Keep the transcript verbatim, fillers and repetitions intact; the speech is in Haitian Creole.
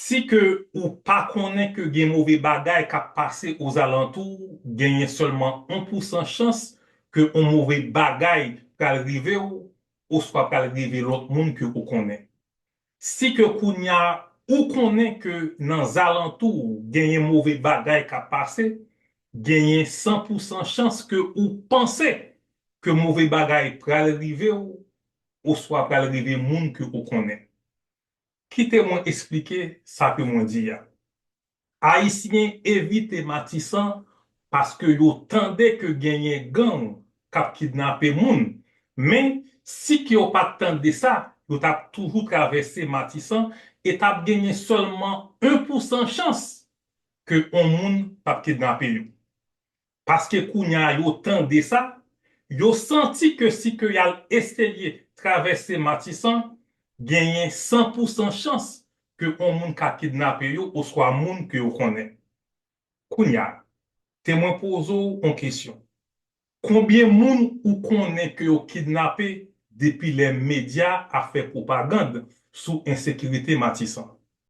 Si ke ou pa konnen ke gen move bagay k ap pase ozalantou w, genyen sèlman yon pousan chans ke yon move bagay pral rive w, oswa pral rive lòt moun ke ou konnen. Si ke kounye a ou konnen ke nan zalantou w genyen move bagay k ap pase, genyen san pousan chans ke ou panse ke move bagay pral rive w, oswa pral rive moun ke ou konnen. Kite mwen eksplike sa ke mwen di a. Ayisyen evite Matisan paske yo tande ke genyen gang k ap kidnape moun. Men, si ke yo pa t tande sa, yo t ap toujou travèse Matisan e t ap genyen sèlman yon pousan chans ke yon moun t ap kidnape yo. Paske kounye a yo tande sa, yo santi ke si ke y al eseye travèse Matisan, genyen san pousan chans ke yon moun ka kidnape yo oswa moun ke yo konnen. Kounye a, te mwen poze w yon kesyon. Konbyen moun ou konnen ke yo kidnape depi lè medya ap fè pwopagann sou ensekirite Matisan?